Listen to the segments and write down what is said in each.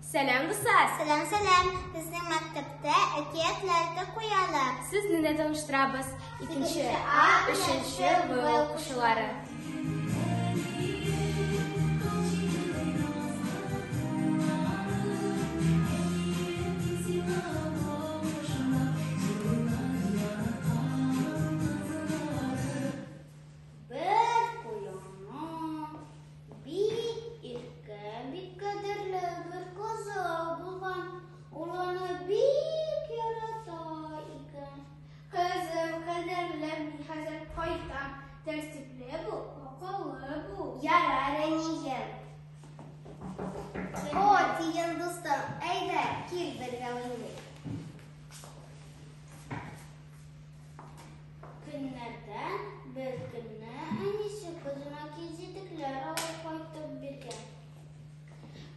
Сәлам, дуслар! Сәлам, сәлам! Безнең мәктәптә әкиятләр дә куялар. Сезне дә таныштырабыз. Икенче А, өченче В укучылары. Бер куянның бик иркә, бик кадерле бер кызы булган. Ул аны бик ярата икән. Кызым, кадерлем, мин хәзер кайтам. Тәртипле бул, акыллы бул. Ярар, әнием. О, тиен дустым, әйдә, кил бергә уйныйк. Көннәрдән бер көнне әнисе кызына киез итекләр алып кайтып биргән.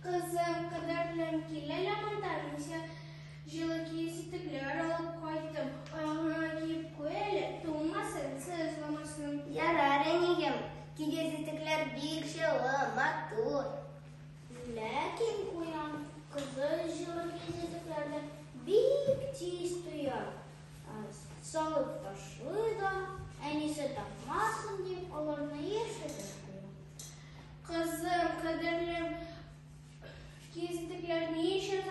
Кызым, кадерлем, кил әле монда, мин сиңа җылы киез итекләр алып кайттым. Аягыңа киеп куй әле, туңмасын, сызламасын. Ярар, әнием, киез итекләр бик җылы, матур. Ләкин куян кызы җылы киез итекләрне бик тиз тоя. Салып ташлый да, әнисе тапмасын дип, аларны яшереп куя. Кызым, кадерлем, киез итекләрне ни өчен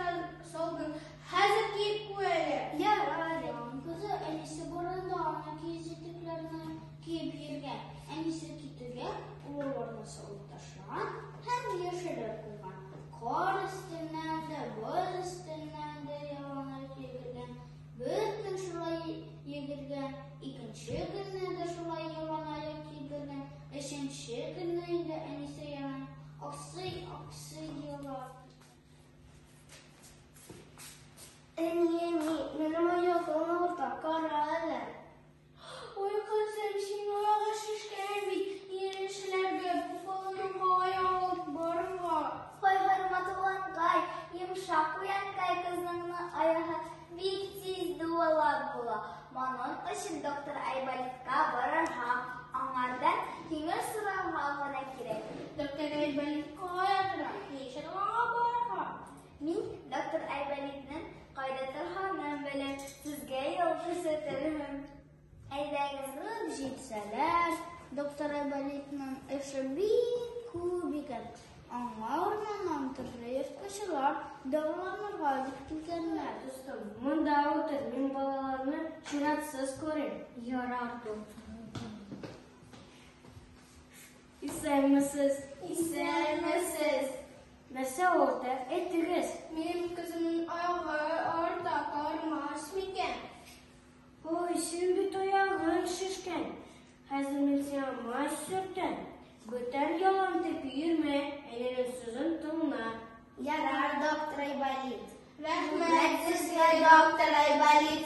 салдың? Хәзер киеп куй әле. Ярар. Куян кызы әнисе барында аны киез итекләрне киеп йөргән. Әнисе китүгә, ул аларны салып ташлаган һәм яшереп куйган. Кар өстеннән дә, боз өстеннән дә яланаяк йөгергән. Бер көн шулай йөгергән, икенче көнне дә шулай яланаяк йөгергән, өченче көнне инде әнисе янына аксый-аксый елап. Әни, әни, минем аягым авырта, кара әле. Ой, кызым, синең аягың шешкән бит, ни эшләргә, бу баланы кая алып барырга? Һай-һай, матурланкай, йомшак куянкай кызыңның аягы бик тиз дәвалап була. Моның өчен доктор Айболитка барырга, аңардан киңәш сорарга гына кирәк. Доктор Айболит кая тора? Ни өчен аңа барырга? Мин доктор Айболитның кайда торганын беләм, сезгә юл күрсәтермен. Әйдәгез. Барып җитсәләр, доктор Айболитның эше бик күп икән. Аңа урманнан төрле ерткычлар дәваланырга дип килгәннәр. Дустым, монда утыр, мин балаларны чиратсыз күрим. Ярар, доктор. Исәнмесез. Исәнмесез. Нәрсә авырта? Әйтегез. Минем кызымның аягы авырта, кармас микән? Ой, син бит аягың шешкән. Хәзер мин сиңа мазь сөртәм. Бүтән ялан дип йөрмә, әнинең сүзен тыңла. Ярар, доктор Айболит. Рәхмәт сезгә, доктор Айболит.